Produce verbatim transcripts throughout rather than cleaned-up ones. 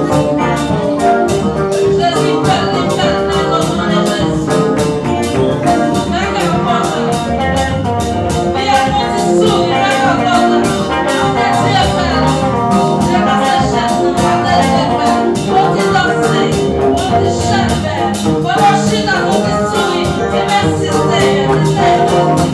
Jezi fè l, li fè l, fè l, konnen Jezi. Fè kè w kontan. Li ap yon ti souri, fè kè w kontan. Paske Dye fè l. Dye pase chèz nan, paske Dye fè l. Yon ti danse, yon ti chante. Fò nou chita pou ti souri, di mèsi Senyè, di Senyè mèsi.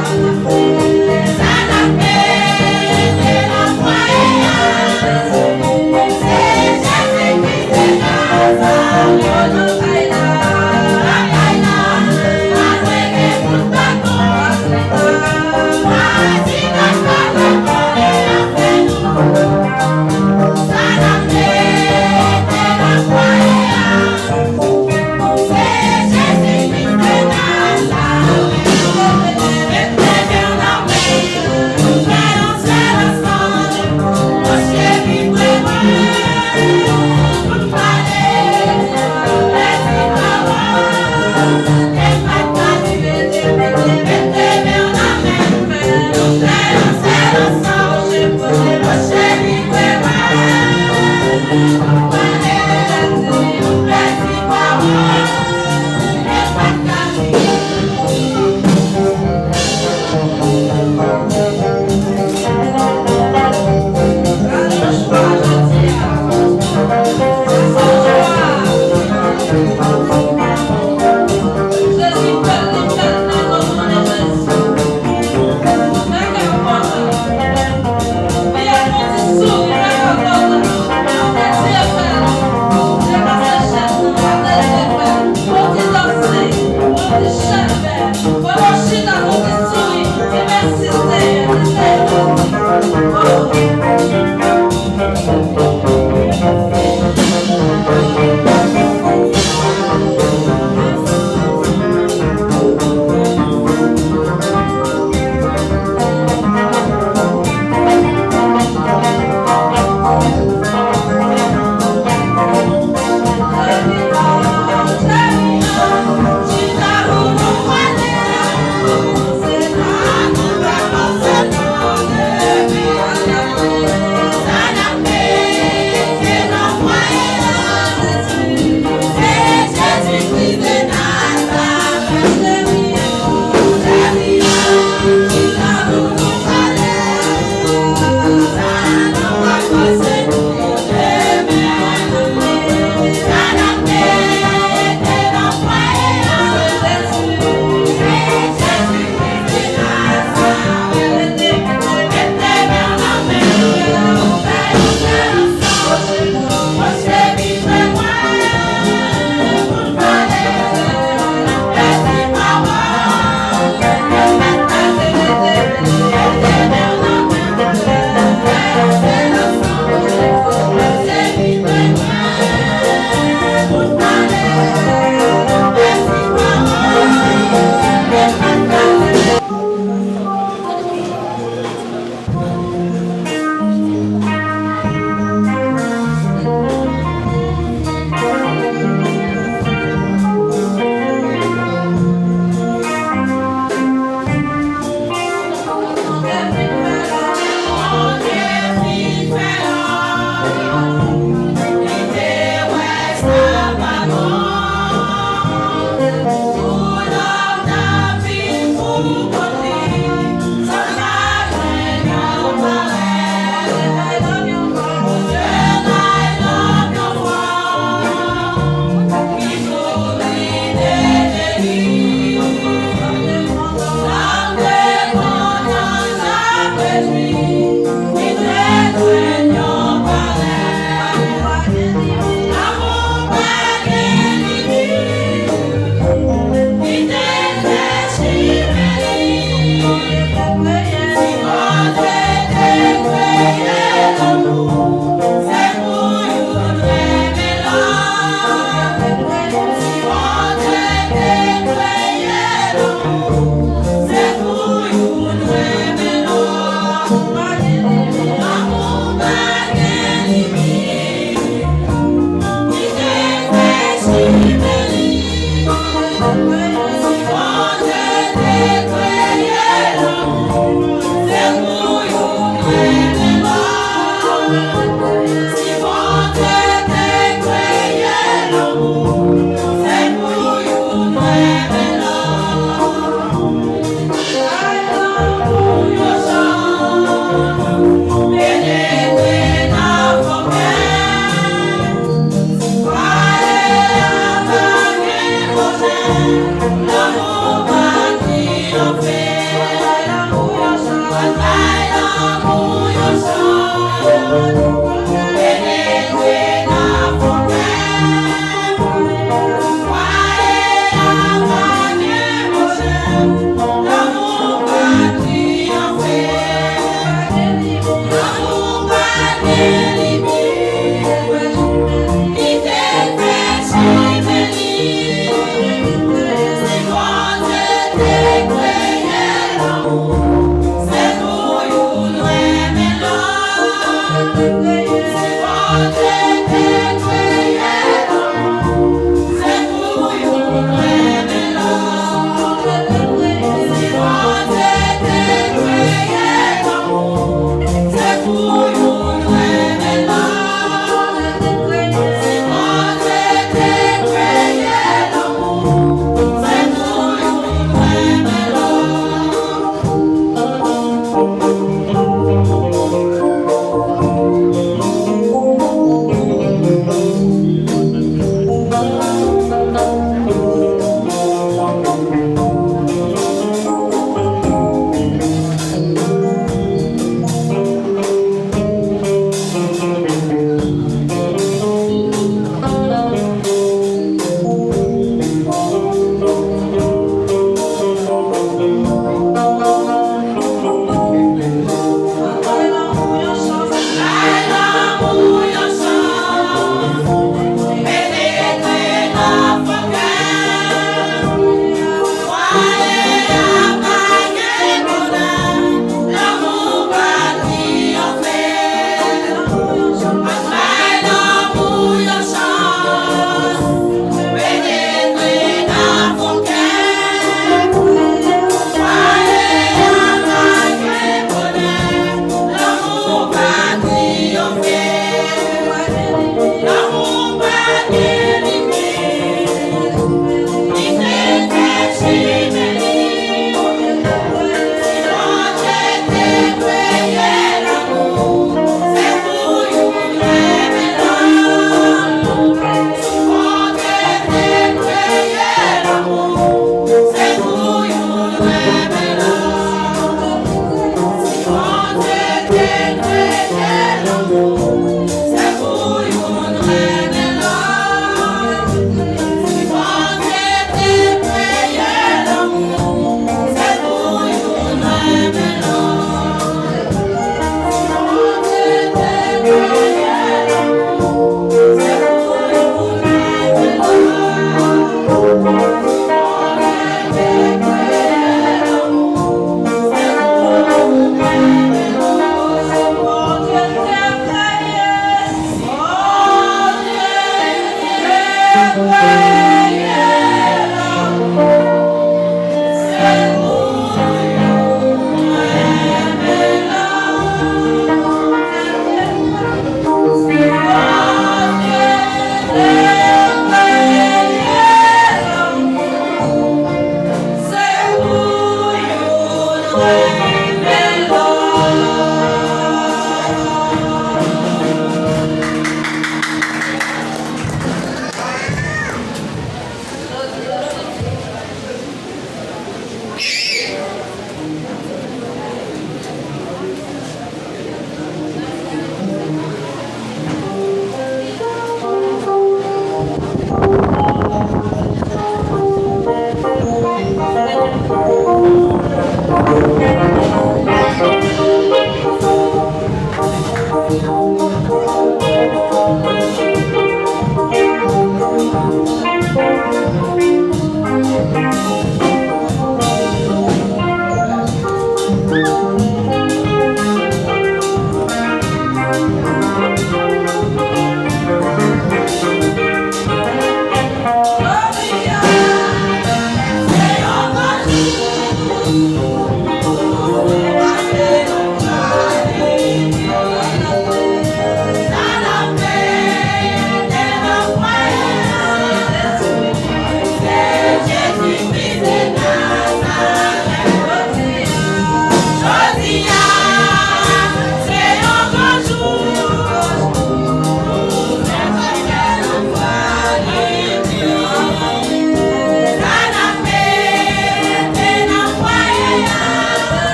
Oh.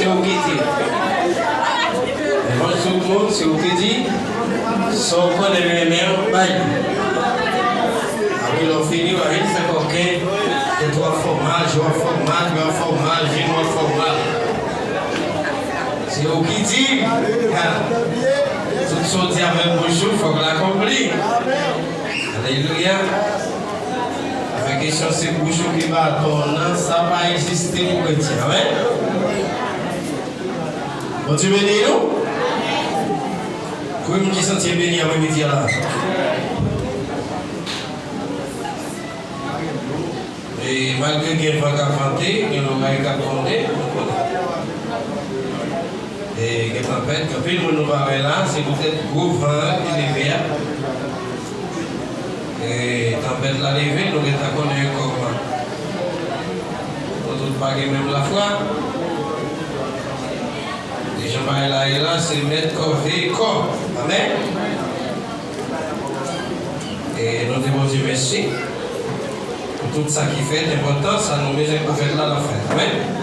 Se ou ki di. Men mwen, tout moun, se ou ki di. Sa w konnen, men, men, bay. Apre, lè w fini, w a vin fè kòken. Tèt w ap fè w mal, je w ap fè w mal, men w ap fè w mal, jenou w ap fè w mal. Se ou ki di. Ha. Tout sa w di avèk bouch ou, fòk l akonpli. Alelouya. Avèk kesyon se bouch ou ki baton nan, sa pa egziste pou kretyen. Amèn. Bondye beni nou. Konbyen moun ki santi l beni apremidi a la? E malgre gen van k ap vante, gen loray k ap gwonde, e gen tanpèt, anpil moun nou pa wè la, se poutèt gwo van an ki leve a. E tanpèt la leve, nou gentan konnen kòman. Nou tout pa gen menm lafwa. E jan bagay la ye la, se mèt kò veye kò. Amèn. E nou di Bondye mèsi pou tout sa ki fèt, enpòtan, sa nou bezwen pou fèt la, l ap fèt. Amèn.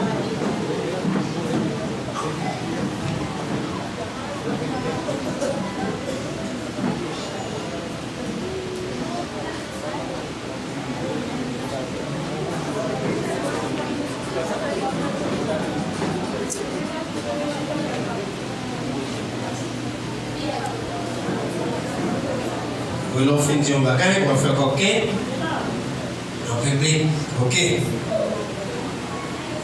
Wi, lè w fin di yon bagay, w ap fè kòken, w ap regle. Oke.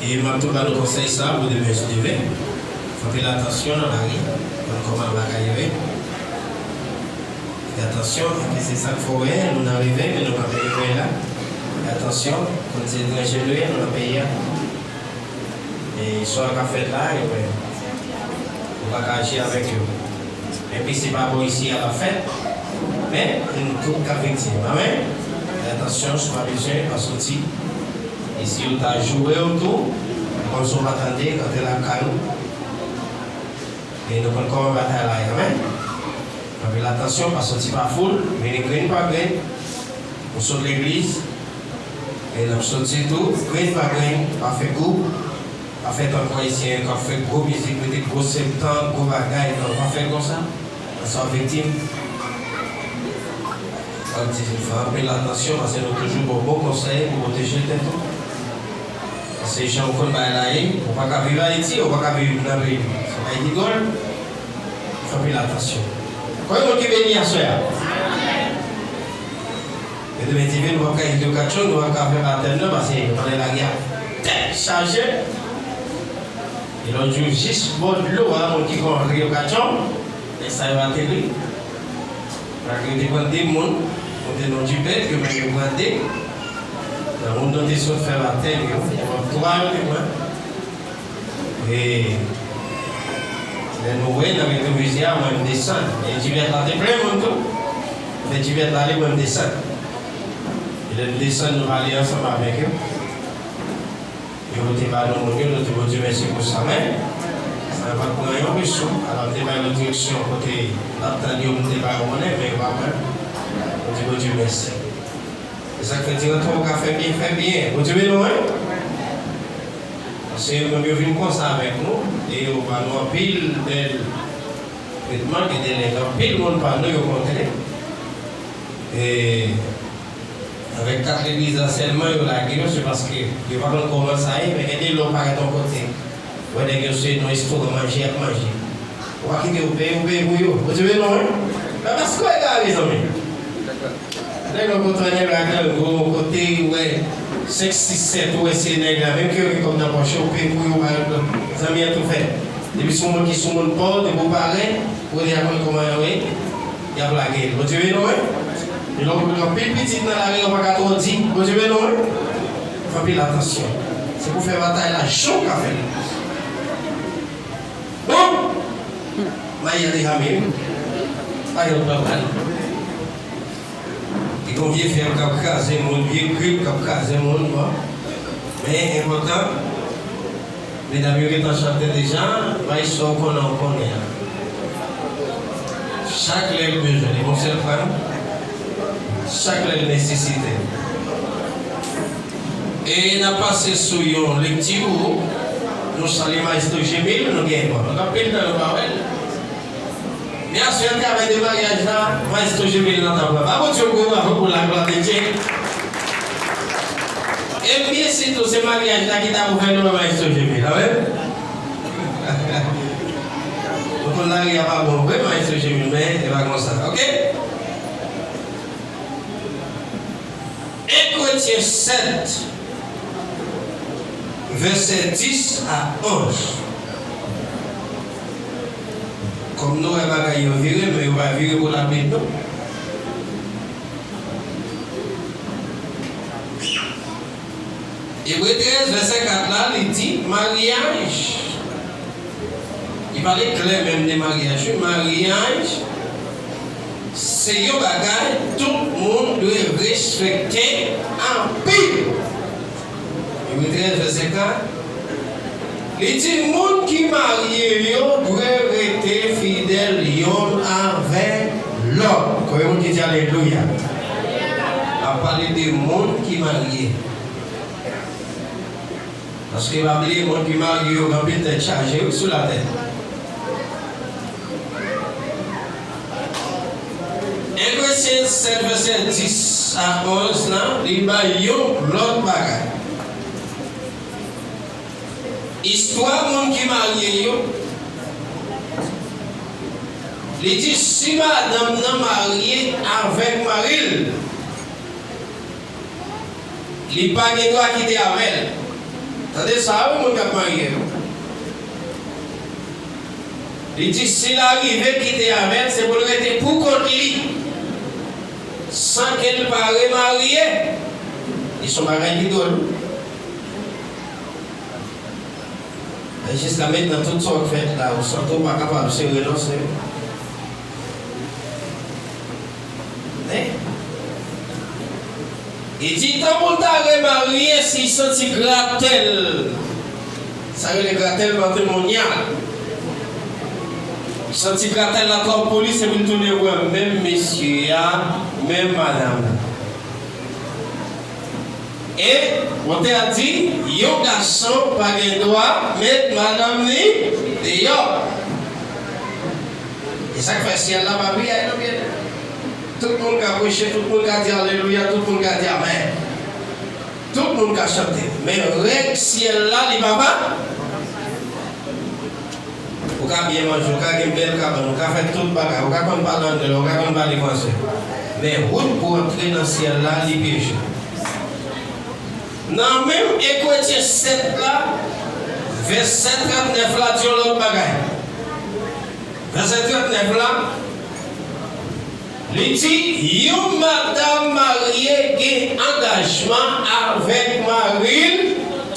E m ap tou ba nou konsèy sa pou demen, si Dye vle. Fè anpil atansyon nan lari, konn kòman bagay yo ye. Fè atansyon, paske se sa k fè w wè nou nan revèy, men nou pa rive la. Fè atansyon, konn se etranje nou ye, nou nan peyi a. E istwa k ap fèt la, yo wè. Ou pa ka aji avèk yo. Enpi se pa bò isi a l ap fèt, men nou tout k ap viktim. Amèn. Fè atansyon, si w pa bezwen, pa soti. E si yo ta joure w tou, kòmsi w pa tande, rantre lakay ou. E nou konn kòman batay la ye, amèn. Anpil atansyon, pa soti pa foul, vini grenn pa grenn. Nou sot legliz, e n ap soti tou, grenn pa grenn, pa fè gwoup, pa fè tankou ayisyen yo k ap fè gwo mizik, mete gwo septan, gwo bagay, non, pa fè l konsa. Paske w ap viktim. Sa vle di, fè anpil atansyon, paske nou toujou ba w bon konsèy pou pwoteje tèt ou. Paske jan w konn bagay la ye, ou pa ka viv Ayiti, ou pa ka viv nan peyi w. Se pa rigòl. Fè anpil atansyon. Konbyen moun ki beni aswè a? Yo te mete vin, nou p ap ka kite okazyon, nou p ap ka fè batèm nan, paske pandan lari a tèt chaje. E lòt jou, jis bò dlo a, moun ki konn ri okazyon, nèg sa yo ateri. Paske yo te pran de moun, kote non di pèp, yo menm yo pran de. Nan moun nou te sot fè batèm yo, yo pran twa yo te pran. E lè nou wè nan retwovizè a, mwen m desann. E divès la te plen moun tou. Mwen divès la li, mwen m desann. E lè m desann, nou pale ansanm avèk yo. Yo pote ba nou moun yo, nou di Bondye mèsi pou sa. Men sa pa t pran yon ri sou. Alò, m te bay yo direksyon kote l ap tann yo, m te ba yo konnen, men yo pa pran. Nou di Bondye mèsi. Se sa k fè di antre, ou ka fè byen, fè byen. Bondye beni w, wi. Paske yo menm yo vin konsa avèk nou, e yo ba nou anpil bèl tretman, gen de lè gen anpil moun pa nou yo kontre. E avèk kat legliz la sèlman yo lage yo, se paske yo pa konn kòman sa ye, men gen de lè w parèt yon kote. Wè nèg yo se nan restoran manje y ap manje. Ou pa kite yo peye, ou peye pou yo. Bondye beni w, wi. Nan paske w egare, mezanmi. Nèg yo kontre nèg la, gran gwo kote, ou wè senk, sis, sèt, ou wè se nèg la, menm ke yo gen kòb nan pòch yo, ou peye pou yo, ou pa yo. Zanmi an tou fè. Depi se yon moun ki sou moun pa w, depi w parèt, ou deja konn kòman yo ye. Y ap lage l. Bondye beni w, wi. E lè w gen anpil pitit nan lari, ou pa ka twò di, Bondye beni w, wi. Fè anpil atansyon. Se pou fè batay la jan w ka fè l. Bon! Mayi a deja mele. Pa gen lòt travay. Li gon vye fyèv k ap kraze moun, vye grip k ap kraze moun, bon. Men enpòtan, medam yo gentan chante deja, bay sa w konnen w konnen an. Chak lè l bezwen, li gon sèl frè m, chak lè l nesesite. E n ap pase sou yon lekti pou ou. Nou salye Maestro Jemil, nou gen bon. Nou gen anpil tan nou pa wè l. Men aswè, travay de maryaj la, Maestro Jemil nan tanp la. Ba Bondye yon gwo bravo pou la glwa de Dye. E byen sitou, se maryaj la ki ta pou fè nou wè Maestro Jemil, amèn. Nou konn lari a pa bon vre, Maestro Jemil, men e pa konsa, oke? En Kretyen sèt, vèsè dis a onz. Kòm nou wè bagay yo vire, men yo pa vire pou Labib, non. Ebre trèz, vèsè kat la, li di, maryaj. Li pale klè menm de maryaj, wi. Maryaj, se yon bagay tout moun dwe respekte anpil. Ebre trèz, vèsè kat. Li di, moun ki marye yo dwe rete fidèl yonn avèk lòt. Konbyen moun ki di alelouya? Ap pale de moun ki marye. Paske pa bliye, moun ki marye yo gen anpil tèt chaje, wi, sou latè. En Kretyen sèt, vèsè dis a onz la, li bay yon lòt bagay. Istwa moun ki marye yo, li di si madanm nan marye avèk mari l, li pa gen dwa kite avè l. Tande sa, wi, moun k ap marye yo. Li di si l arive kite avè l, se pou l rete pou kont li, san ke l pa remarye. E se yon bagay ki dwòl, wi. E jiska mentnan, tout sa w ap fè la, ou santi w pa kapab, se renonse. Men, li di, tankou l ta remarye, si l santi gratèl, sa rele gratèl matrimonyal. Santi gratèl la twòp pou li, se pou l tounen wè menm mesye a, menm madanm nan. E, Bondye a di, yon gason pa gen dwa met madanm li deyò. E sa k fè syèl la pa piyay non, byen. Tout moun ka preche, tout moun ka di alelouya, tout moun ka di amèn. Tout moun ka chante. Men règ syèl la, li pa pa. Ou ka byen manje, ou ka gen bèl kabann, ou ka fè tout bagay, ou ka konn pale anglè, ou ka konn pale fransè. Men wout pou antre nan syèl la, li pyeje. Nan menm Ekwetyen sèt la, vèsè trannèf la di yon lòt bagay. Vèsè trannèf la, li di, yon madanm marye gen angajman avèk mari l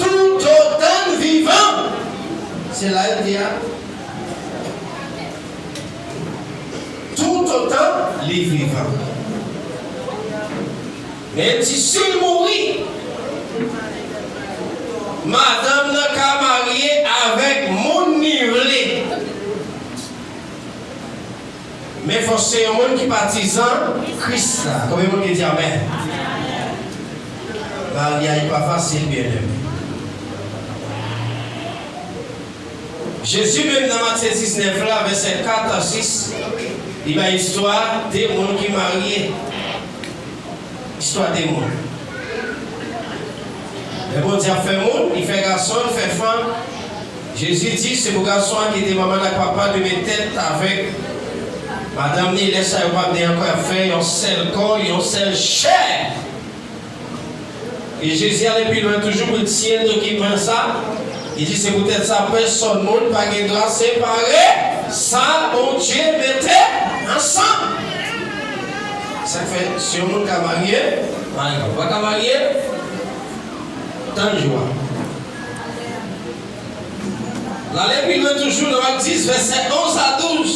toutotan l vivan. Se la l di a. Toutotan li vivan. Men l di, si l mouri, madanm nan ka marye avèk moun li vle. Men fòk se yon moun ki patizan Kris la. Konbyen moun ki di amèn? Maryaj pa fasil, byeneme. Jezi menm nan Matye diznèf la, vèsè kat a sis, li bay istwa de moun ki marye. Istwa de moun. Lè Bondye ap fè moun, li fè gason, li fè fanm. Jezi di, se pou gason an kite manman l ak papa l, li met tèt avèk madanm li, lè sa yo p ap de ankò, y ap fè yon sèl kò, yon sèl chè. E Jezi ale pi lwen toujou pou l tiye dokiman sa. Li di, se poutèt sa, pèsòn moun pa gen dwa separe sa Bondye mete ansanm. Sa k fè, si yon moun ka marye, marye. Ou pa ka marye, tann jou a. L ale pi lwen toujou nan Mak dis, vèsè onz a douz.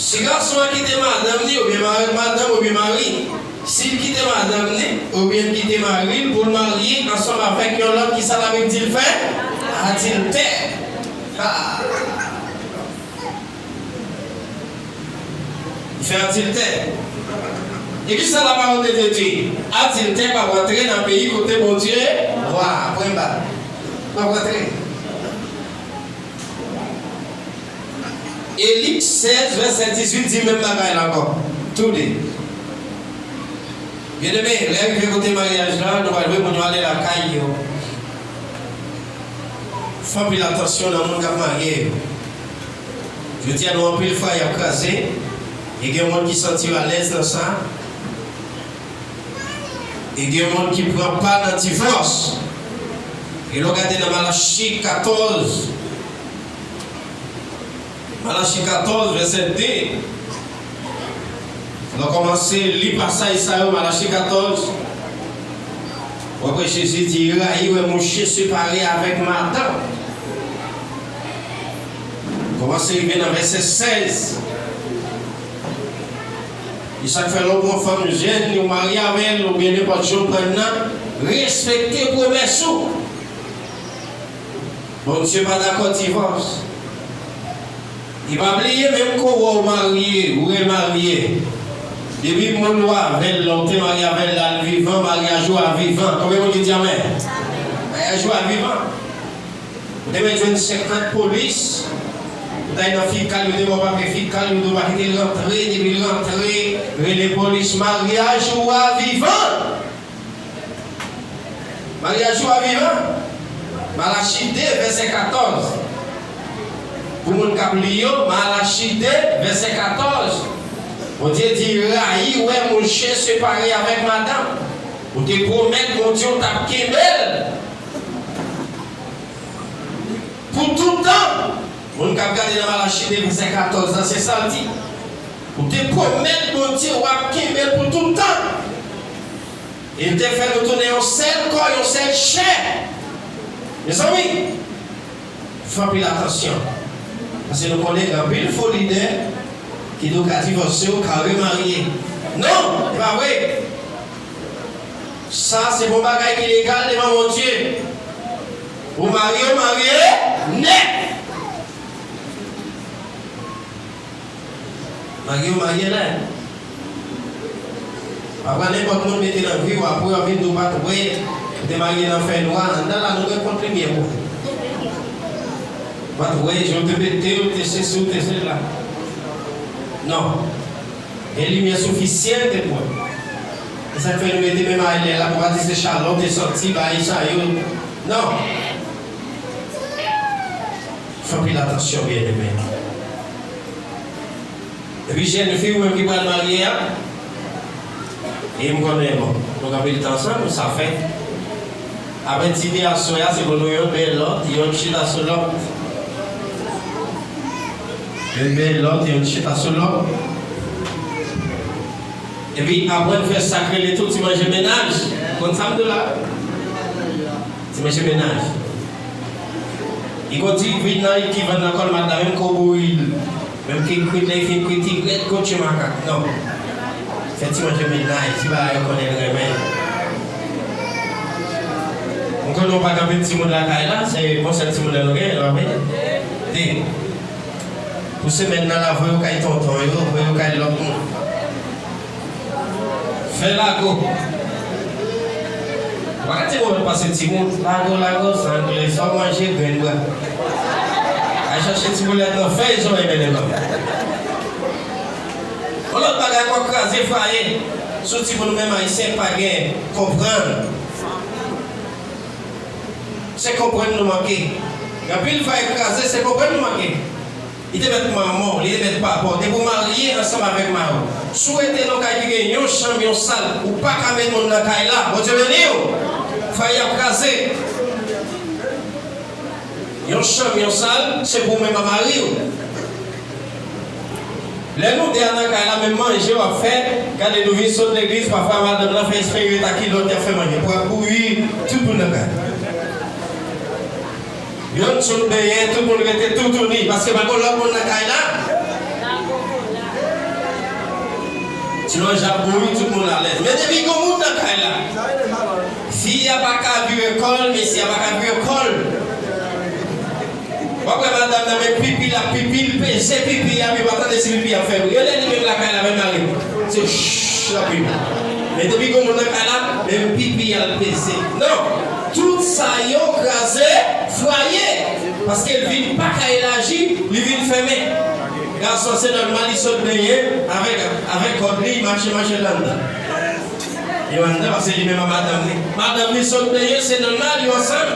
Si gason an kite madanm li, oubyen ma-, madanm oubyen mari, si l kite madanm li, oubyen l kite mari l pou l marye ansanm avèk yon lòt, kisa Labib di l fè? Adiltè. Ha! Li fè adiltè. Epi sa la parole de Dieu dit, adiltè p ap rantre nan peyi kote Bondye wa. Pwen ba. P ap rantre. E Lik sèz, vèsè dizuit di menm bagay la ankò. Tou de. Byeneme, lè rive kote maryaj la, nou pral voye moun yo ale lakay yo. Fè anpil atansyon nan moun k ap marye yo. Jodi a, nou anpil fwa y ap kraze, e gen moun ki santi yo alèz nan sa, e gen moun ki pran pa nan divòs. E lè w gade nan Malachi katòz, Malachi katòz, vèsè de. Lè w kòmanse li pasaj sa yo, Malachi katòz, w ap wè Jezi di, rayi wè mouche separe avèk madanm. Kòmanse rive nan vèsè sèz. E sa k fè lè w pran fanm jèn, ou marye avè l, oubyen nenpòt jan w pran l nan, respekte pwomès ou. Bondye pa dakò divòs. E pa bliye, menm ke w wè w marye, ou remarye, depi moun ou avè l, lè w te marye avè l la, l vivan, maryaj ou a vivan. Konbyen moun ki di amèn? Maryaj ou a vivan. Ou te mèt jwenn senkant polis, ou t al nan fikal, yo te ba w papye fikal, yo di w pa kite l rantre, depi l rantre, rele polis, maryaj ou a vivan. Maryaj ou a vivan. Malachi de, vèsè katòz. Pou moun k ap li yo, Malachi de, vèsè katòz. Bondye di, rayi wè mouche separe avèk madanm. Ou te pwomèt Bondye w t ap kenbe l pou tout tan. Moun k ap gade nan Malachi de, vèsè katòz la, se sa l di. Ou te pwomèt Bondye w ap kenbe l pou tout tan. E l te fè nou tounen yon sèl kò, yon sèl chè. Mezanmi, fè anpil atansyon. Paske nou konnen gen anpil fo lidè ki di w ka divòse, w ka remarye. Non, e pa vre. Sa se pa yon bagay ki legal devan Bondye. Ou marye, ou marye nèt. Marye, ou marye nèt. Pa pran nenpòt moun mete nan vi w, apre w ap vin di w pa t wè, ou te marye nan fènwa. Anndan la, nou gen kont limyè pou ou. Ou pa t wè, jan w te mete w, te sesi, w te sela. Non. Gen limyè sifizan te pran. E sa k fè nou mete menm a lè la pou pa di se chalè w te santi, bagay sa yo. Non. Fè anpil atansyon, byeneme. Epi jèn fi ou menm ki pral marye a, e m konnen, bon, nou gen anpil tan ansanm, sa fèt. Apre dine aswè a, se pou nou youn benyen lòt, youn chita sou lòt. Youn benyen lòt, youn chita sou lòt. Epi aprann fè sa k rele tou ti manje mennaj. Konn sa m di w la? Ti manje mennaj. Li gon ti vin nan li ki vann nan kòlmat la, menm ke w bouri l. Menm ke kwit la, li fin kwit, li rèd kon tchè makak. Non. Fè ti manje mennaj, ti bagay yo konnen l renmen. M konnen w pa gen anpil timoun lakay la, se yon sèl timoun la nou gen, nou pa vre? Te. Pou semèn nan la, voye yo kay tonton yo, voye yo kay lòt moun. Fè lago. Ou pa ka di mwen pase timoun. Lago, lago, sangle, sa w manje, grenn bwa. Al chache ti boulèt nan fèy zòrèy, mennen ban m. Yon lòt bagay ankò, kraze fwaye. Sou timoun menm ayisyen pa gen konprann. Se konprann nou manke. Gen anpil fwaye kraze, se konprann nou manke. Li te mèt manman w, li te mèt papa w. Depi w marye ansanm avèk mari w, si w rete nan yon kay ki gen yon chanm, yon sal, ou pa ka met moun nan kay la. Bondye beni w. Fwaye ap kraze. Yon chanm, yon sal, se pou w menm ak mari w. Lè nou de a nan kay la, menm manje w ap fè, gade nou vin sot legliz, pafwa madanm nan fè espere ta kilòt y ap fè manje. Pou ap bouyi tout moun nan kay. Yonn sot benyen, tout moun rete toutouni, paske pa gen lòt moun nan kay la. Ti manje ap bouyi, tout moun alèz. Men depi gen moun nan kay la, fi a pa ka vire kò l, mesye a pa ka vire kò l. W ap wè madanm nan men pipi l ap pipi, l peze pipi a, men pa tande si pipi a ap fè bri. E lè li menm lakay la, menm mari, se ch. Chapit. Men depi gon moun nan kay la, menm pipi al peze. Non! Tout sa yo kraze fwaye. Paske l vin pa ka elaji, li vin fèmen. Gason se nòmal, li sot benyen avèk, avèk kòd li, mache, mache l anndan. Yo anndan, paske li menm ak madanm li. Madanm li sot benyen, se nòmal, yo ansanm.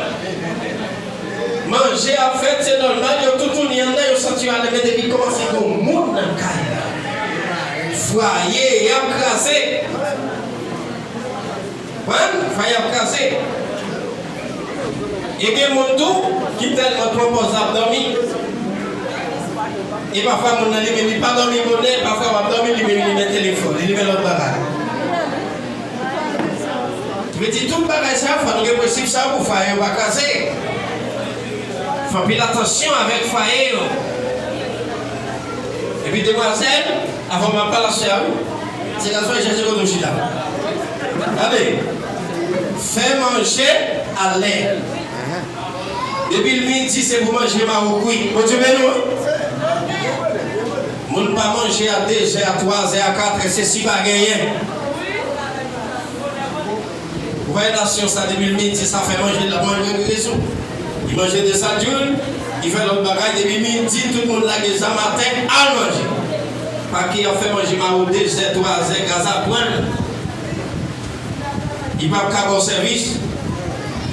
Manje ap fèt, se nòmal, yo toutouni anndan, yo santi yo alèz, men depi kòmanse gon moun nan kay la, fwaye a ap kraze. Konprann? Fwaye a ap kraze. E gen moun tou ki tèlman twò pòz ap dòmi. E pafwa moun nan li menm li pa dòmi bonè, pafwa w ap dòmi li menm li limen telefòn, li limen lòt bagay. Vle di tout bagay sa, fò nou gen prensip sa pou fwaye yo pa kraze. Fè anpil atansyon avèk fwaye yo. Epi demwazèl, avan m ap pale a sè a, wi. Se gason e chèche kote w chita. Tande, fè manje alè. Depi l midi, se pou manje mawo kwit. Bondye beni w, wi. Moun pa manje a dezè, a twazè, a katrè, se si pa genyen. Ou pa wè nasyon sa depi l midi, sa fè manje, l ap manje rezon. Li manje de sandwich, li fè lòt bagay, depi midi, tout moun lage zam atè, al manje. Pake ap fè manje mawo dezè, twazè, gaz ap pran l. Li p ap ka ba w sèvis.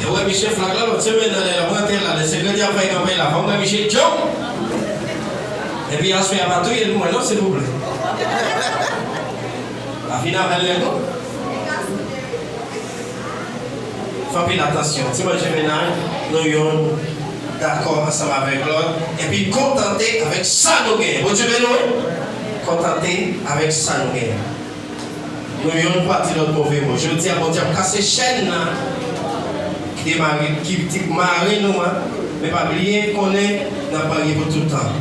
E wè misye flak la, lòt semèn nan, lè l ap rantre la, lè sekrè di ap fè kanpay la, fò m wè misye djòb. Epi aswè a pa touye l pou mwen non, silvouplè. Pa fin avè l nèg non. Fè anpil atansyon. Ti manje mennaj, nou youn dakò ansanm avèk lòt. Epi kontante avèk sa nou genyen. Bondye beni w, wi. Kontante avèk sa nou genyen. Nou youn pati lòt move mo. Jodi a, Bondye ap kase chèn nan ki te mare, ki te mare nou an. Men pa bliye, konnen n ap marye pou tout tan.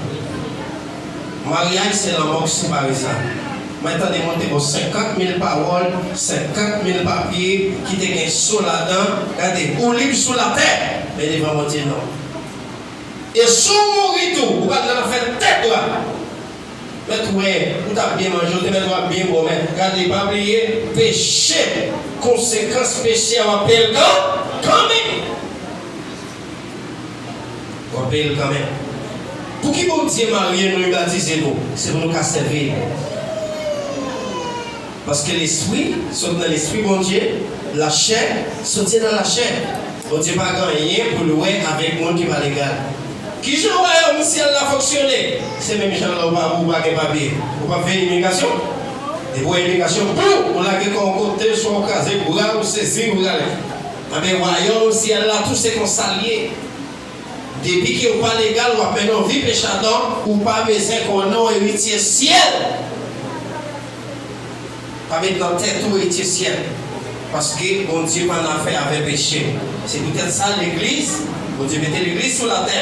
Maryaj se lanmò k separe sa. Mwen tande moun te ba w senkant mil pawòl, senkant mil papye ki te gen so ladan. Gade, ou lib sou latè, men devan Bondye non. E si w mouri tou, ou pral nan lanfè tèt dwat. Mèt wè, ou t ap byen manje, ou te mèt w ap byen bwè, men gade, pa bliye, peche, konsekans peche a, w ap peye l kan, kanmenm. W ap peye l kanmenm. Pouki Bondye marye nou e batize nou? Se pou nou ka sèvi l. Paske lespri sot nan lespri Bondye, lachè soti nan lachè. Bondye pa gen anyen pou l wè avèk moun ki pa legal. Kijan wayòm syèl la fonksyone? Se menm jan lè w pa, ou pa gen papye. Ou p ap fè imigrasyon? Depi w wè imigrasyon, boum! Ou lage kò w kote, swa w kraze bra, ou sezi, ou rale. Anben, wayòm syèl la tou se konsa l ye. Depi ke w pa legal, w ap mennen yon vi pechadò, ou pa bezwen konnen w eritye syèl. Pa met nan tèt ou eritye syèl. Paske Bondye pa nan afè avè peche. Se poutèt sa legliz, Bondye mete legliz sou latè,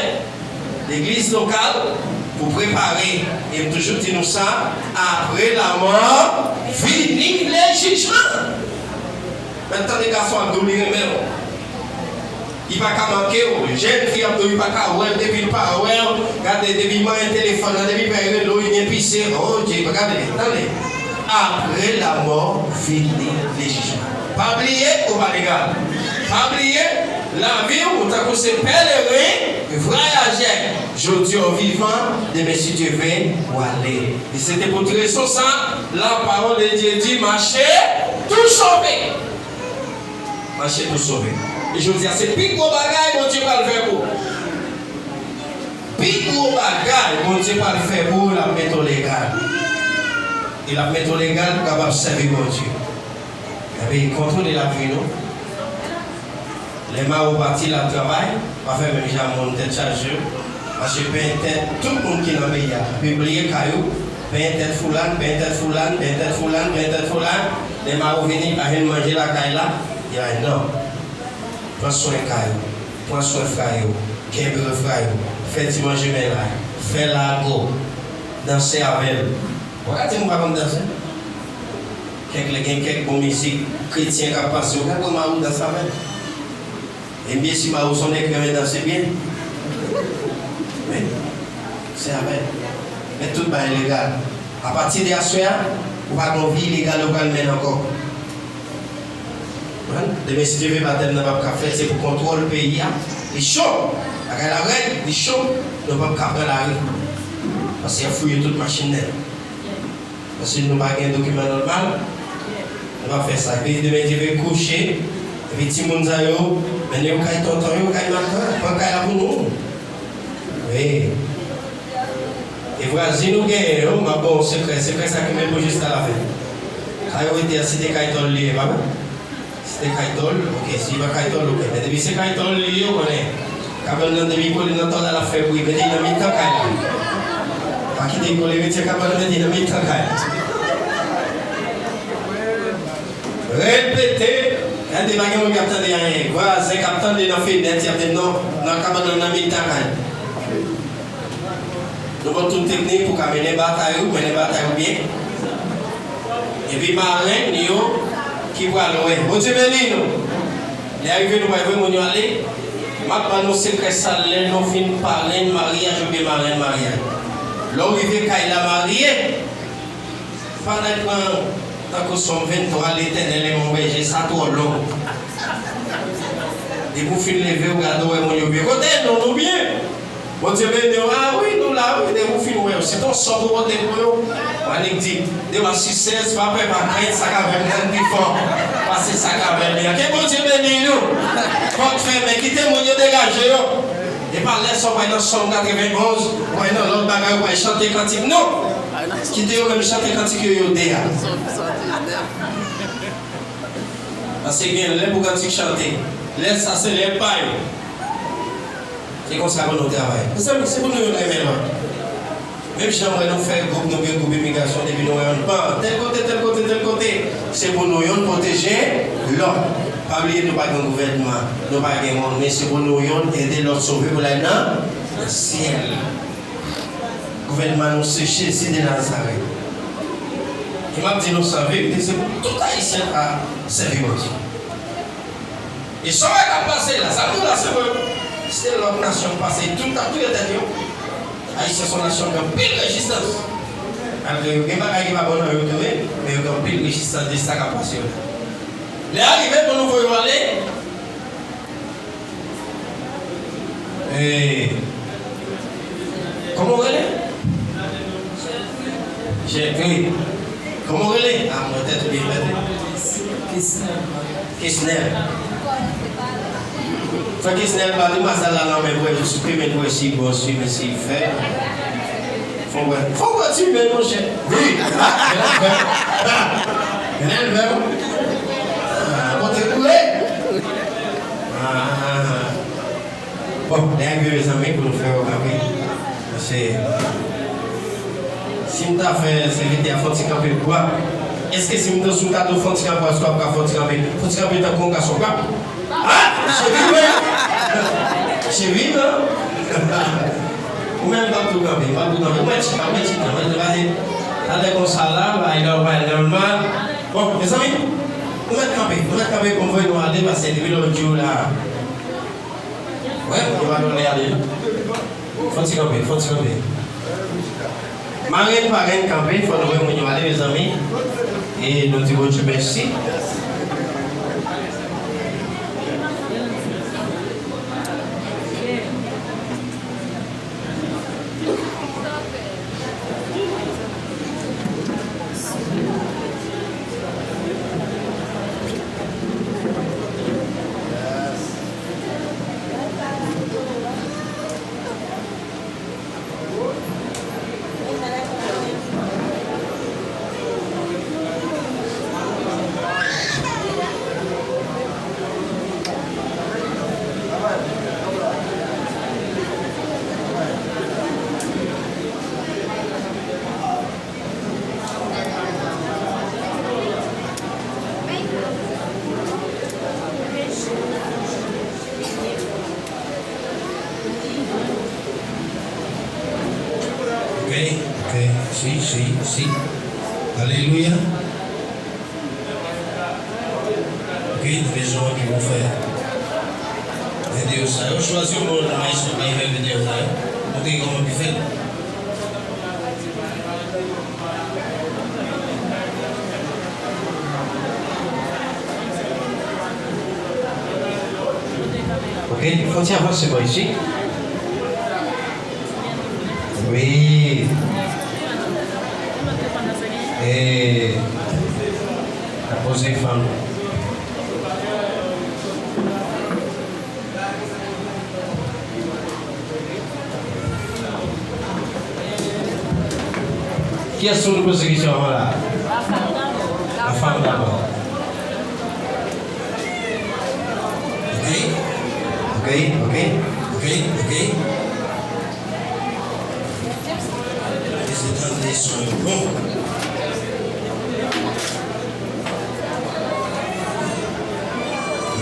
legliz lokal, pou prepare, e m toujou di nou sa, apre lanmò, vini lejijman. Mèt tande gason ap di w li renmen w. Li pa ka manke w. Jèn fi ap di w li pa ka wè l depi l pa wè w. Gade, depi manyen telefòn nan, depi pè rele w, li byen pise. O Dye, gade, tande. Apre lanmò, vini lejijman. Pa bliye, ou pa legal. Pa bliye, lavi w tankou se pèleren, vwayajè. Jodi a w vivan, demen, si Dye vle, w ale. E se te pou rezon sa, la parole de Dieu dit, mache tou sove. Mache tou sove. E jodi a, se pi gwo bagay Bondye pral fè pou ou. Pi gwo bagay Bondye pral fè pou ou, l ap mete w legal. E l ap mete w legal pou w kapab sèvi Bondye. Epi, kontwole lavi nou. Lè mawo pati l ap travay, pa fè menm jan moun tèt chaje yo. Mache penyen tèt tout moun ki nan peyi a. Pibliye kay ou, penyen tèt Foulan, penyen tèt Foulan, penyen tèt Foulan, penyen tèt Foulan. Lè mawo vini, pa jwenn manje lakay la, y a non. Pran swen kay ou, pran swen frè yo, kenbe frè yo, fè ti manje mennaj, fè lago, danse avè l. Ou pa ka di m pa konn danse. Kèk lè gen kèk bon mizik kretyen k ap pase, ou ka pran mawo danse avè l. E m byen si mawo se yon nèg ki renmen danse byen. Men, se avè l. Men tout bagay legal. Apati de aswè a, Ou pa gen yon vi ilegal ou pral mennen ankò. Konprann? Demen, si Dye vle, batèm nan p ap ka fèt, se pou kontwòl peyi a. Li cho! Bagay la rèd, li cho, nou p ap ka pran lari. Paske y ap fouye tout machin nèt. Paske nou pa gen dokiman nòmal, nou p ap fè sa. Epi demen, Dye vle, kouche, epi timoun sa yo, mennen yo kay tonton yo, kay matant, pran kay la pou nou. Wi. E vwazin ou genyen yo, m ap ba w yon sekrè. Sekrè sa ki men pou jiska lafen. Sa yo rete a, se te kay tòl li ye, pa vre? Se te kay tòl, oke. Si pa kay tòl, oke. Men depi se kay tòl li ye, ou konnen. Kabann nan depi kole nan tòl la, l ap fè bri. Mete l nan mitan kay la. Pa kite l kole, retire kabann nan, mete l nan mitan kay la. Repete. Gade, pa gen moun k ap tande anyen. Vwazen k ap tande nan fenèt, y ap di, "Non, nan kabann nan, nan mitan kay." Nou ba w tout teknik pou w ka mennen batay ou, mennen batay ou byen. Epi marenn yo ki pral wè. Bondye beni nou. Lè a rive, nou pral voye moun yo ale. M ap ban nou sekrè sa, lè nou fin parenn maryaj oubyen marenn maryaj. Lè w rive kay la marye, pa nan pran tankou Sòm venntwa, Letènèl est mon berger, sa twò long. Depi w fin leve, w gade, w wè moun yo byen. Kote nou, nou byen? Bondye beni w. A wi, nou la, wi, depi w fin wè yo. Se t on sò pou pote pou yo. Annik di, dewa sou sèz, pa pè, pa krent, sa k avè m, grenn pi fò pase sa k avè m. Ke Bondye beni nou. Pòt fèmen, kite moun yo degaje yo. E pa lè sa w pral nan Sòm katrevenn onz, ou pral nan lòt bagay, ou pral chante kantik. Non! Kite yo menm chante kantik yo, yo de a. Paske gen lè pou kantik chante. Lè sa se lè pa yo. Se konsa pou nou travay. Mezanmi, se pou nou youn renmen lòt. Menm jan mwen nou fè gwoup, nou gen gwoup imigrasyon, depi nou wè youn pa tèl kote, tèl kote, tèl kote, se pou nou youn pwoteje lòt. Pa bliye nou pa gen gouvènman, nou pa gen moun, men se pou nou youn ede lòt sove pou l al nan syèl. Gouvènman nou se Jezi de Nazarèt. E m ap di nou sa verite, se pou tout Ayisyen ta sèvi Bondye. E sa w wè k ap pase la, sa m di w la, se vre. Se lòt nasyon k pase, tout ap touye tèt yo. Ayisyen se yon nasyon ki gen anpil rezistans. Malgre yo gen bagay ki pa bon nan yo tou, wi, men yo gen anpil rezistans de sa k ap pase yo la. Lè a rive pou nou voye yo ale. Eh, kòman w rele? Jèkri. Kòman w rele? A, mwen tèt ou byen fèt. Kesnel. Kesnel. Fè Kesnel ba li mazal la nan men pou wè si men pou wè si bon, si men si fè. Fò wè. Fò wè ti men, monchè. Wi. Gen afè. Gen afè. A, kote koule? A. Bon, lè a rive, mezanmi, pou nou fè yo kanpe. Paske si m ta fè sèvitè a fè yon ti kanpe bwa, èske si m ta sou kado fè yon ti kanpe bwa, èske w ap ka fè yon ti kanpe, fè yon ti kanpe tankou yon gason bwa? A! Cheri, wi! Cheri, non? Ou menm, m ap tou kanpe, m ap tou kanpe. Mwen chita, mwen chita, mwen chita. Talè konsa la, bay la, bay la, mal. Bon, mezanmi, nou mèt kanpe, nou mèt kanpe pou m voye nou ale, paske depi lòt jou la, wè, nou pa donnen ale. Fò ti kanpe, fò ti kanpe. Marenn, parenn, kanpe, fò nou voye moun yo ale, mezanmi. E nou di Bondye mèsi. Ok, ok, si, si, si. Alelouya. Ok, nou bezwen ki pou fè videyo sa yo. Chwazi yon moun nan Ayisyen ki fè videyo sa yo. Montre kòman ki fèt. Ok, fò ti avanse bò isi. Wi. E, la poze fanm. Kiyès nou poze kesyon an la? La femme d'abord. Ok, ok, ok, ok, ok. Èske tande son yo bon?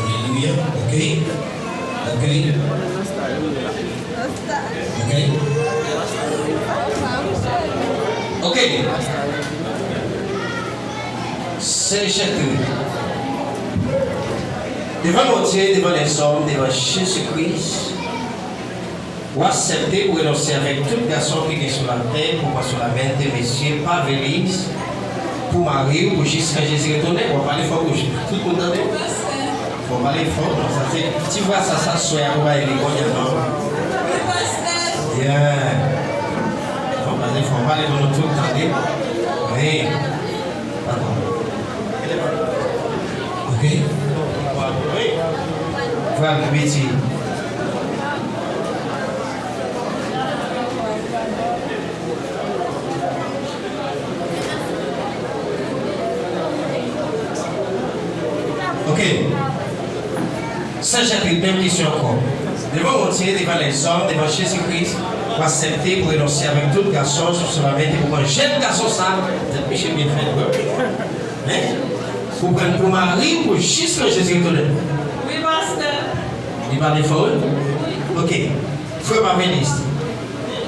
Alelouya. Ok. Ok. Ok. Ok. Sè Jètrid. Devan Bondye, devan lèzòm, devan Jezi Kris, ou aksepte pou renonse avèk tout gason ki gen sou latè, pou pran solamente mesye pa Veliz, pou mari w, pou jiskan Jezi retounen. W ap pale fò pou tout moun tande. Fò pale fò, non, sa se ti vwa sa, sa swè a pou bay li kounye a, non? Yeah. Non, pale fò, pale pou nou tout tande. Wi. Dakò. Ok. Vwa l piti. Ok. Sè Jètrid, menm kesyon ankò. Devan Bondye, devan lèzòm, devan Jezi Kris, ou aksepte pou renonse avèk tout gason, sou solamente pou pran jèn gason sa, tèt peche byen fèt, wi. Hein? Pou pran pou mari, pou jiskan Jezi retounen. Wi, pastè. Li pale fò, wi? Ok. Frè Pavelis,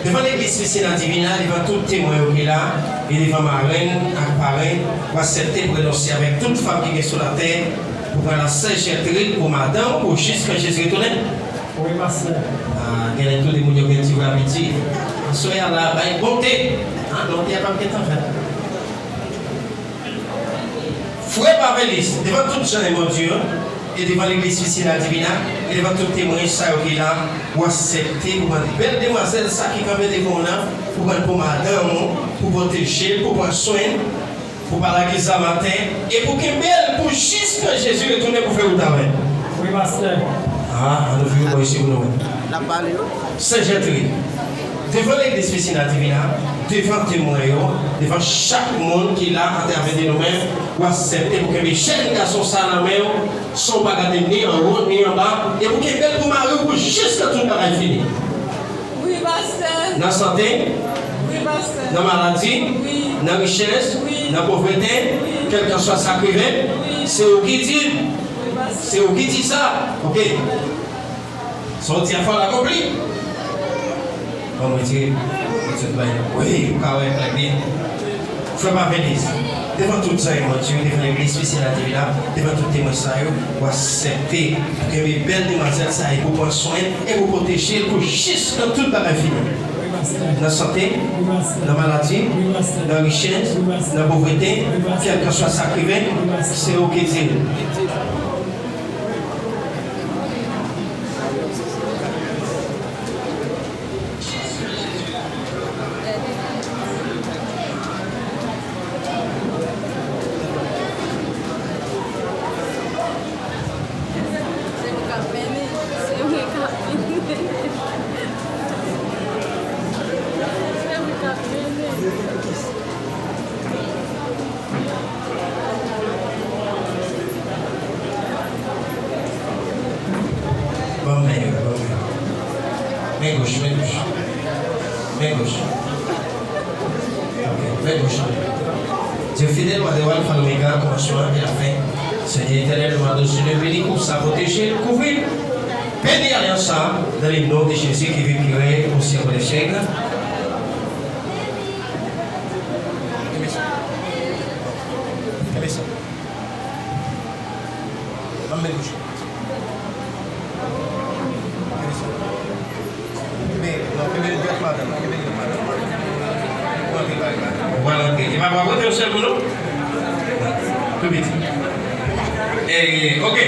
devan legliz Piscina Divina, devan tout temwen yo ki la, e devan marenn ak parenn, ou aksepte pou renonse avèk tout fanm ki gen sou latè, pou pran la sè Jètrid pou madanm ou jiskan Jezi retounen? Wi, pastè. Ah, genlè tout moun yo gen ti vwa piti. Aswè a la, bay bonte. Ah, non, Pyè p ap gentan fèt. Frè Pavelis, devan tout jan e Bondye, e devan legliz Piscina Divina, e devan tout temwen sa yo ki la, ou aksepte pou mande bèl demwazèl sa ki kanpe devan w la, pou pran l pou madanm ou, pou pwoteje l, pou pran swen l, pou pa lage zam atè, e pou kenbe l pou jiskan Jezi retounen pou fè wout avè l. Wi, pastè. Ah, ann ouvri yon bò isi pou nou wè. L ap pale, wi. Sè Jètrid, devan legliz Piscina Divina, devan temwen yo, devan chak moun ki la atravè de nou menm, ou aksepte pou kenbe jèn gason sa nan men w, san w pa gade ni anwo ni anba, e pou kenbe l pou mari w pou jiskan tout bagay fini. Wi, pastè. Nan sante? Wi, pastè. Nan maladi? Wi. Nan richès? Wi. Nan povrete? Wi. Kèlkanswa sa k rive? Wi. Se ou ki di l. Wi, pastè. Se ou ki di sa. Ok. Sa w di a fò l akonpli. Bon, mwen di, mwen di bay. Wi, ou ka wè klè byen. Frè Pavelis, devan tout zanmi Bondye, devan legliz Piscina Divina, devan tout temwen sa yo, ou aksepte pou kenbe bèl demwazèl sa e pou pran swen l e pou pwoteje l pou jiskan tout bagay fini. Nan sante, nan maladi, nan richès, nan povrete, kèlkanswa sa k rive, se ou ki di l. Ban m men yo, ban m men. Men goch, men goch. Men goch. Ok, men goch. Dye fidèl, wa dè wa, Alfa, Lomega, kòmansman e lafen. Senyè Etènèl, nou mande w, Senyè, beni koup sa, pwoteje l, kouvri l. Beni alyans sa, dans le nom de Jésus qui vit, qui règne au siècle des siècles. Kenbe sa. Kenbe sa. Ban m men goch. Kenbe sa. Kenbe, non, kenbe dwèt madanm, kenbe dwèt madanm. Ou antre, pale, pale. Ou pral antre. E pa, pa pote yon sèl moun, non? Tou piti. E, ok.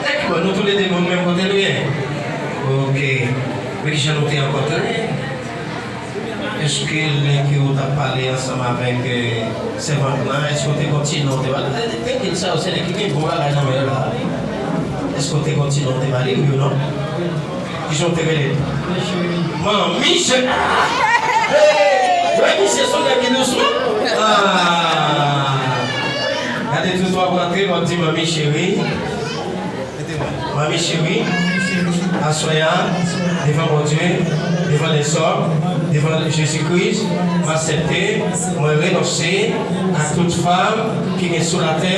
Nèg Bon, nou toulede bon menm kote nou ye? Ok. Men kijan nou te rankontre? Èske lè ke w t ap pale ansanm avèk, eh, sèvant lan, èske w te gon ti non w te ba li? Te, te, te di sa yo, se nèg ki gen bon bagay nan men yo la. Èske w te gon ti non w te ba li, wi ou non? Kijan w te rele l? Manmi cheri. Hey! Wè misye se yon nèg ki dousman. Ah! Gade tout w ap rantre, w ap di manmi cheri. Manmi cheri, aswè a, devan Bondye, devan lèzòm, devan Jezi Kris, m aksepte, mwen renonse ak tout fanm ki gen sou latè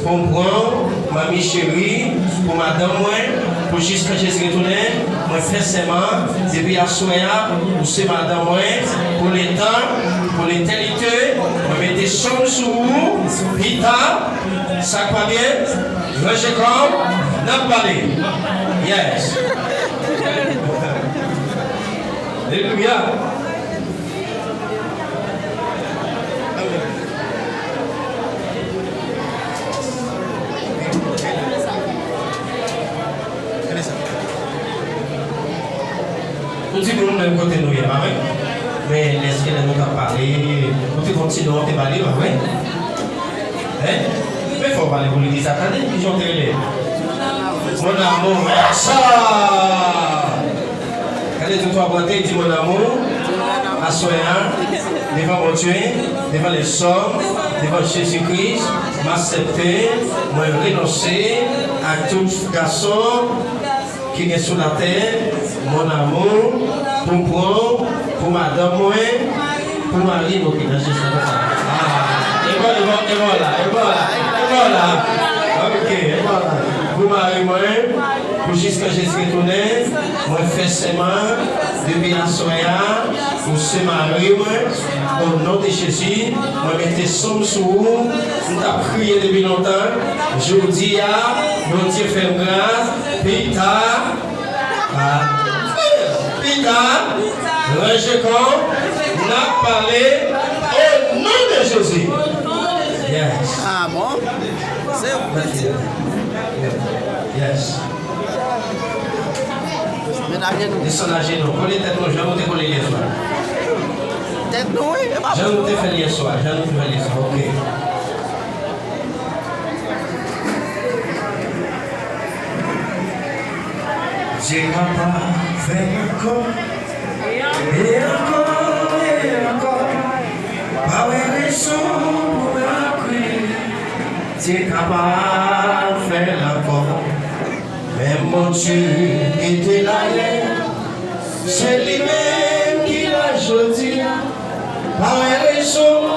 pou m pran w, manmi cheri, pou madanm mwen, pou jiskan Jezi retounen, mwen fè sèman, depi aswè a, ou se madanm mwen, pou letan, pou letènite, mwen mete sòm sou ou, pita, sa k pa byen, ranje kò w, n ap pale. Yes. Alelouya. Tout timoun menm kote nou ye, pa vre? Men èske lè nou t ap pale, nou te gon ti non te ba li, pa vre? Hein? Men fò w pale pou legliz la tande, kijan w te rele? Mon amour, sa! Gade tout w ap rantre, di mon amour, aswè a, devan Bondye, devan lèzòm, devan Jezi Kris, m aksepte, mwen renonse ak tout gason ki gen sou latè, mon amour, pou m pran w, pou madanm mwen, pou mari m, ok, nan Jezi nan sa. Ah, e bon, e bon, e bon la, e bon la, e bon la. Ok, e bon la. Pou mari mwen, pou jiskan Jezi retounen, mwen fè sèman, depi aswè a, ou se mari mwen, o non de Jezi, mwen mete sòm sou ou, m t ap kriye depi lontan, jodi a, Bondye fè m gras, pita, Ah. Pita, ranje kò w, n ap pale o non de Jezi. Yes. Ah bon? Se ou ki di. Yes. Met ajenou. Desann ajenou. Kole tèt nou, jan nou te kole l yè swa. Tèt nou, wi. Jan nou te fè l yè swa. Jan nou te fè l yè swa. Ok. Dye kapab fè l ankò, e ankò, e ankò. Pa wè rezon pou pa kwè. Dye kapab fè l ankò. Menm Bondye ki te la yè, se li menm ki la jodi a. Pa wè rezon.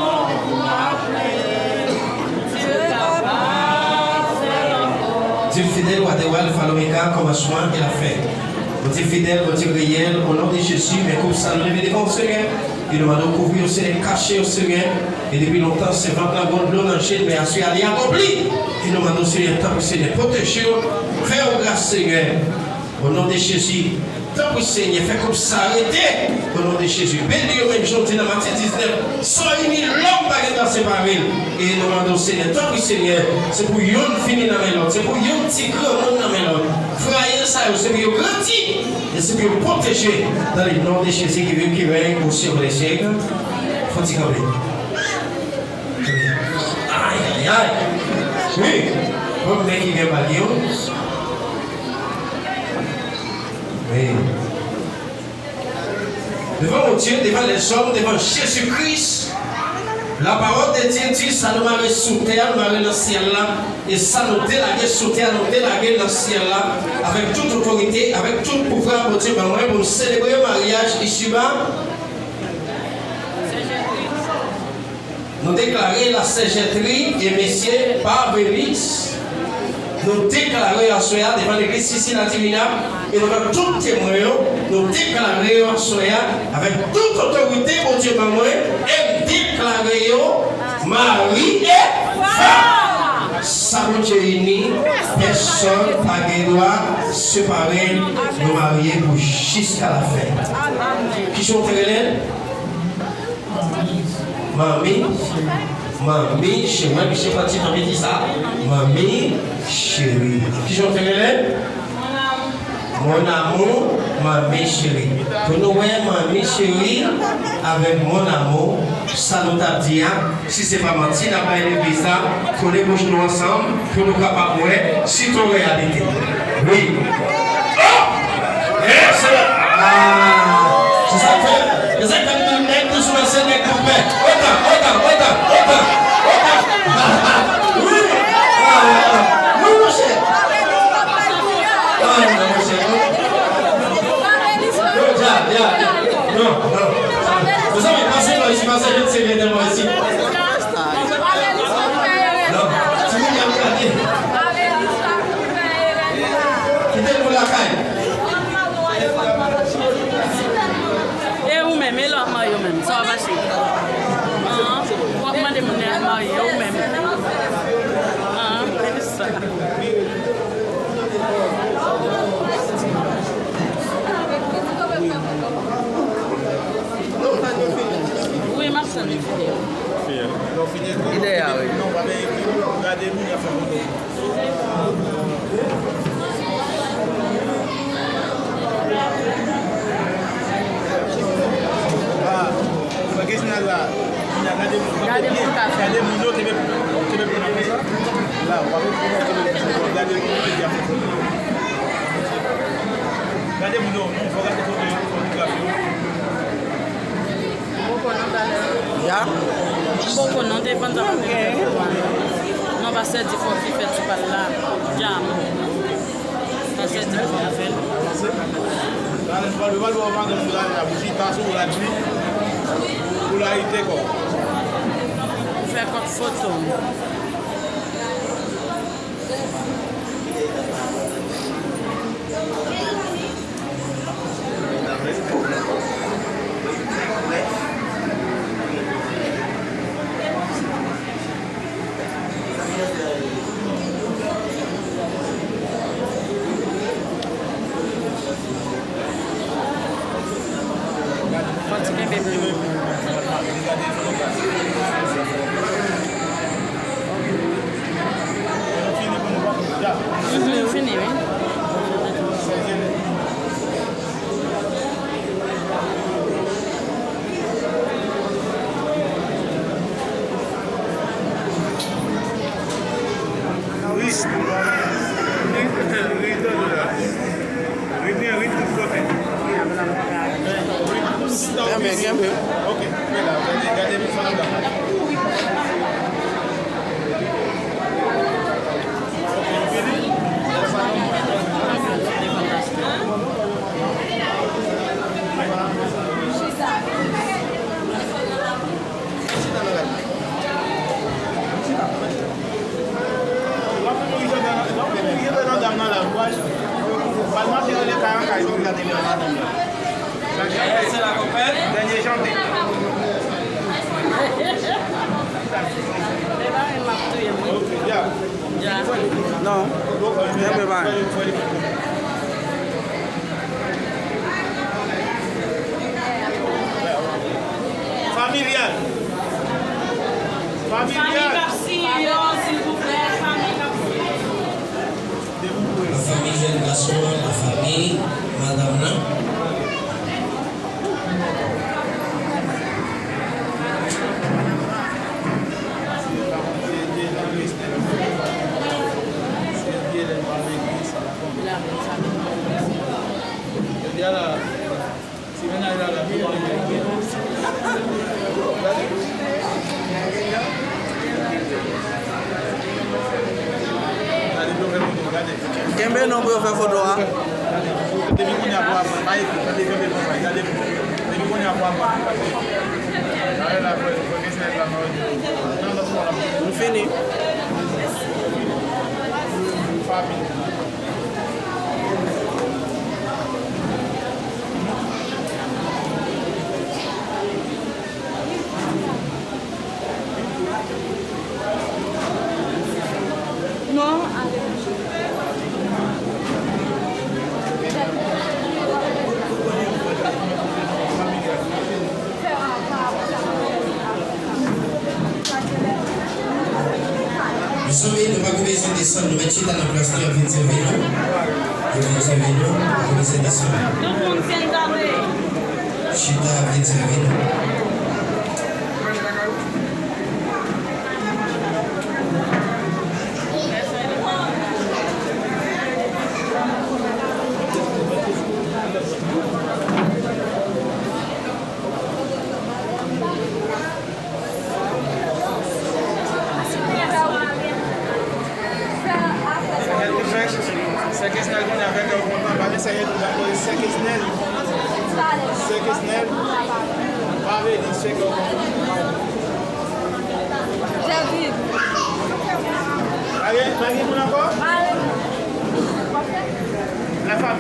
Dye fidèl, wa dè wa, Alfa, Lomega, kòmansman e lafen. Bondye fidèl, Bondye reyèl, o non de Jezi, men koup sa nou leve devan w, Senyè. E nou mande w kouvri yo, Senyè, kache yo, Senyè. E depi lontan, sèvant lan gon dlo nan je l, men aswè a li akonpli. E nou mande w, Senyè, tanpri, Senyè, pwoteje yo, fè yo gras, Senyè. O non de Jezi, tanpri Senyè, fè koup sa rete. O non de Jezi, beni yo menm jan w di nan Matye diznèf, san ini lòm pa gen dwa separe l. E nou mande w, Senyè, tanpri Senyè, se pou youn fini nan men lòt, se pou youn ti granmoun nan men lòt. Frayèl sa yo, se pou yo grandi, e se pou yo pwoteje. Nan le non de Jezi ki viv, ki règne au siècle des siècles. Fò ti kanpe. Ay, ay, ay. Wi. Bon, men ki gen bag yo. Wi. Devan Bondye, devan lèzòm, devan Jezi Kris, la parole de Dieu di, sa nou mare sou tè a, nou mare nan syèl la, e sa nou delage sou tè a, nou delage nan syèl la, avèk tout otorite, avèk tout pouvwa Bondye ban mwen pou m selebre maryaj Isiba. Nou deklare la Saint Gentry e mesye Pavelis. Nou deklare aswè a devan legliz Sisi Latina e devan tout temwen yo, nou deklare yo aswè a avèk tout otorite Bondye ban mwen, e m deklare yo mari e fanm. Sa Bondye ini, pèsonn pa gen dwa separe. Nou marye pou jiska lafen. Kijan w te rele l? Manmi, Manmi cheri, wè misye pran ti tan pou di sa. Manmi cheri. Kijan w te rele? Mon amour, manmi cheri. Pou nou wè manmi cheri avèk mon amour, sa nou t ap di a, si se pa manti, n ap bay legliz la, kole bouch nou ansanm, pou nou kapab wè si t on reyalite. Wi. Oh! Eh, se, ah, se sa k fè, se sa k fè nou nèg ki sou lansè nèg pou pè. Otan, otan, otan, otan, otan. Wi. Ah, wi, monchè. Ah, non, monchè. Non, ya, ya, ya. Non, non. Mezanmi, pase pa isi, pase isi, se vre tèlman isi. Non, timoun y ap gade. Kite nou lakay. E ou menm, e lè w ap marye ou menm, sa w ap achte? An, w ap mande moun nan y ap marye, e ou menm? An, e sa. Wi, m ap tann li fini. Li dèyè a, wi. Gade moun k ap fè. Gade moun yo, kenbe, kenbe pou nan konsa. La, w ap gade moun yo, kenbe pou gade moun yo, fò gade foto yo, fotografi yo. Ya. M poko non, te vann sa pa fè. Non, pastè di fòk li fè ti pal la. Djam. Pastè di fòk li fè. Talè, nou pral, nou pral wè madanm sou la, la, pou chita sou la, di, pou la rete kò. Fè kòk foto. Fò ti kenbe pou yo. Mhm, fini, wi. Kenbe, kenbe. Non, kenbe pa. Familyal. Familyal. Fanmi k ap siyen yo, silvouplè, fanmi k ap siyen yo. Lafanmi jèn gason an, lafanmi madanm nan. Kenbe non pou yo fè foto a. M fini. Non, ale. Mezanmi, nou pa pou bezwen desann, nou mèt chita nan plas nou, y ap vin sèvi nou. Y ap vin sèvi nou, nou pa pou bezwen desann. Tout moun sèvi. Chita, y ap vin sèvi nou. Sè Kesnèl konnen avèk yo kontan, pa gen sè Kesnèl, sè Kesnèl. Sè Kesnèl, pa vle di sè Kesnèl. Pa gen, pa gen moun ankò? La fam.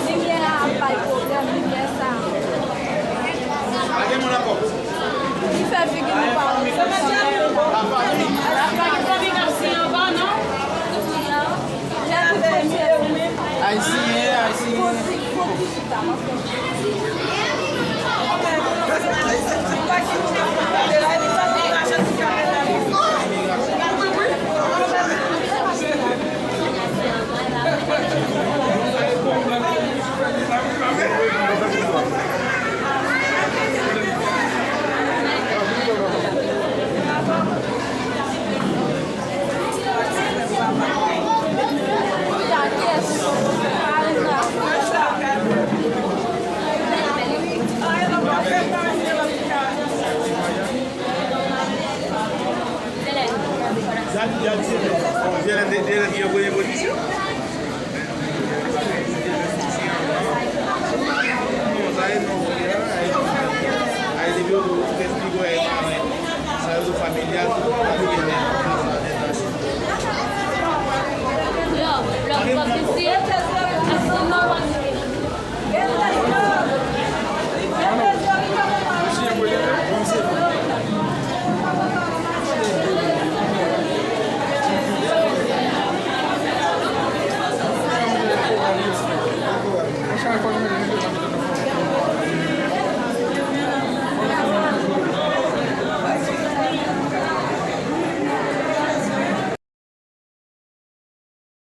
Limyè a ap bay pwoblèm, limyè sa. Pa gen moun ankò. Li fè figi nou pa wè. Pa gen fanmi k ap siyen ankò, non? Ayisyen, ayisyen.